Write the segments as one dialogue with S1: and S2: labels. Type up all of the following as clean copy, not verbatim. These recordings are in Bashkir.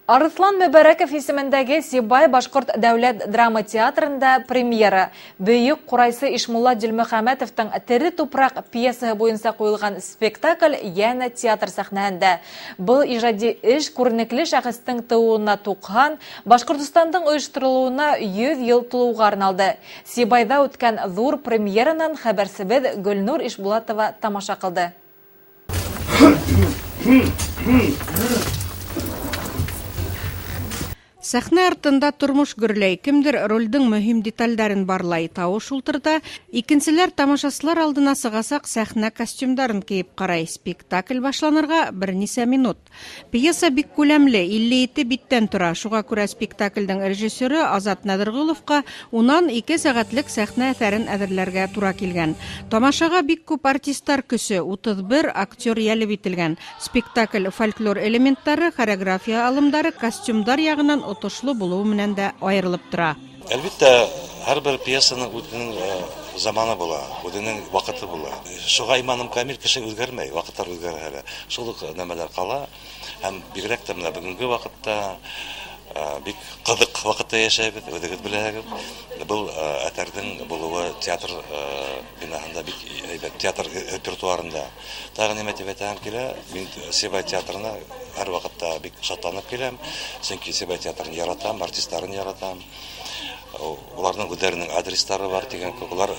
S1: Арыҫлан Мөбәрәков исемендәге Сибай башҡорт дәүләт драма театрында премьера. Бөйөк ҡурайсы Ишмулла Дилмөхәмәтовтың «Тере тупраҡ» пьесаһы буйынса ҡуйылған спектакль йәнә театр сәхнәһендә. Был ижади эш күренекле шәхестең тыуыуына 90, Башҡортостандың ойошторолоуына 100 йыл тулыуға арналды. Сибайҙа үткән ҙур премьеранан хәбәрсебеҙ Гөлнур Ишбулатова тамаша ҡылды.
S2: Сәхнә артында тормош гөрләй, кемдер ролдең мөһим детальдәрен барлай, тауыш ултырта, икенселәр тамашасылар алдына сығасаҡ сәхнә костюмдарын кейеп ҡарай. Спектакль башланырға бер нисә минут. Пьеса бик күләмле, 57 биттән тора. Шуға күрә спектаклдең режиссеры Азат Нәҙерғоловҡа унан 2 сәғәтлек сәхнә әҫәрен әҙерләргә тура килгән. Тамашаға бик күп артисттар көсө, 31 актер йәлеп ителгән. Спектакль фольклор элементтары, хореография алымдары, костюмдар яғынан отошло булыуы менән дә айырылып тора.
S3: Әлбиттә, һәр бер пьесаның үҙенең заманы була, үҙенең ваҡыты була. Шуға иманым камил, кеше үҙгәрмәй, ваҡыттар үҙгәрһә лә. Шул уҡ нәмәләр ҡала. Һәм бигерәк тә менә бөгөнгө ваҡытта бик ҡыҙыҡ ваҡытта йәшәйбеҙ, үҙегеҙ беләһегеҙ. Был әҫәрҙең булыуы театр бинаһында бик әйбәт, театр репертуарында. Тағы нимә тип әйтәһем килә, мин Сибай театрына һәр ваҡытта бик шатланып киләм, сөнки Сибай театрын яратам, артистларын яратам. Уларҙың үҙҙәренең адрестары бар тигән кеүек, улар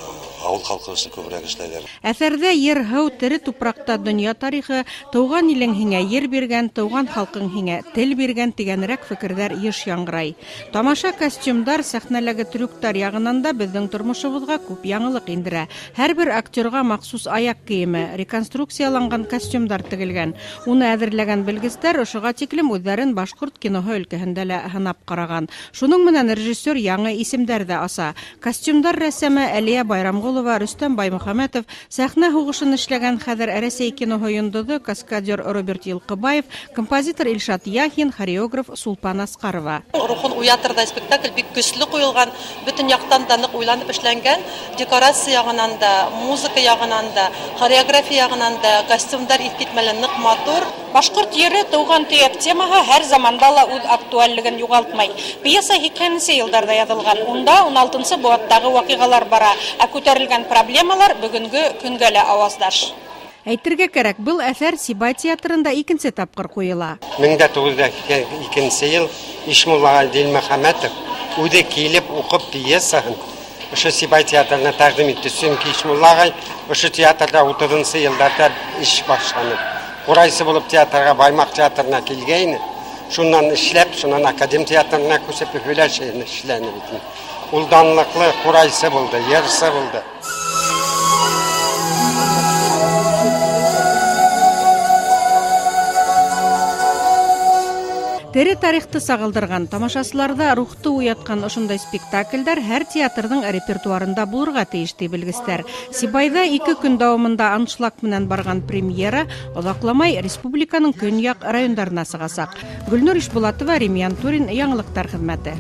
S3: ауыл халҡы өсөн күберәк эшләйҙәр.
S2: Әҫәрҙә ер, һыу, тере тупраҡта донъя тарихы, тыуған илең һиңә ер биргән, тыуған халҡың һиңә тел биргән тигәнерәк фекерҙәр йыш яңғырай. Тамаша костюмдар, сәхнәләге трюктар яғынан да беҙҙең тормошобоҙға күп яңылыҡ индерә. Һәр бер актерға махсус аяҡ кейеме, реконструкцияланған костюмдар тегелгән. Уны әҙерләгән белгестәр ошоға тиклем үҙҙәрен башҡорт киноһы өлкәһендә лә һынап ҡараған. Шуның менән режиссер яңы исемдәр ҙә аса. Костюмдар рәссамы Әлиә Байрамғолова, Рөстәм Баймөхәмәтов, сәхнә һуғышын эшләгән хәҙер Рәсәй киноһы йондоҙо каскадер Роберт Йылҡыбаев, композитор Илшат Яхин, хореограф Сулпан Асҡарова.
S4: Рухын уятырҙай спектакль бик көслө ҡуйылған, бөтөн яҡтан да ныҡ уйланып эшләнгән, декорация яғынан да, музыка яғынан да, хореография яғынан да, костюмдар иҫ китмәле, ныҡ матур.
S2: Башҡорт ере тыуған төйәк темаһы һәр заманда ла үҙ актуальлеген юғалтмай. Пьеса 80-нсе йылдарҙа яҙылған. Унда 16-нсы быуаттағы ваҡиғалар бара, ә күтәрелгән проблемалар бөгөнгө көнгә лә ауаздаш. Әйтергә кәрәк, был әҫәр Сибай театрында икенсе тапҡыр ҡуйыла.
S5: 1902 йыл Ишмулла Дилмөхәмәтов үҙе килеп уҡып пьесаһын ошо Сибай театрына тәҡдим итте. Сөнки Ишмулла ағай ошо театрҙа 30-нсы йылдарҙа эш башланы. Ҡурайсы булып театрға, Баймаҡ театрына килгәйне. Шунан эшләп, шунан академ театрына күсеп Өфөлә эшләне бит. Ул данлыҡлы ҡурайсы булды, йырсы булды.
S2: Тере тарихты сағылдырған, тамашасыларҙа рухты уятҡан ошондай спектаклдәр һәр театрҙың репертуарында булырға тейеш, ти белгестәр. Сибайҙа 2 көн дауамында аншлаг менән барған премьера оҙаҡламай республиканың көньяҡ райондарына сығасаҡ. Гөлнур Ишбулатова, Римьян Турин, Яңылыҡтар хеҙмәте.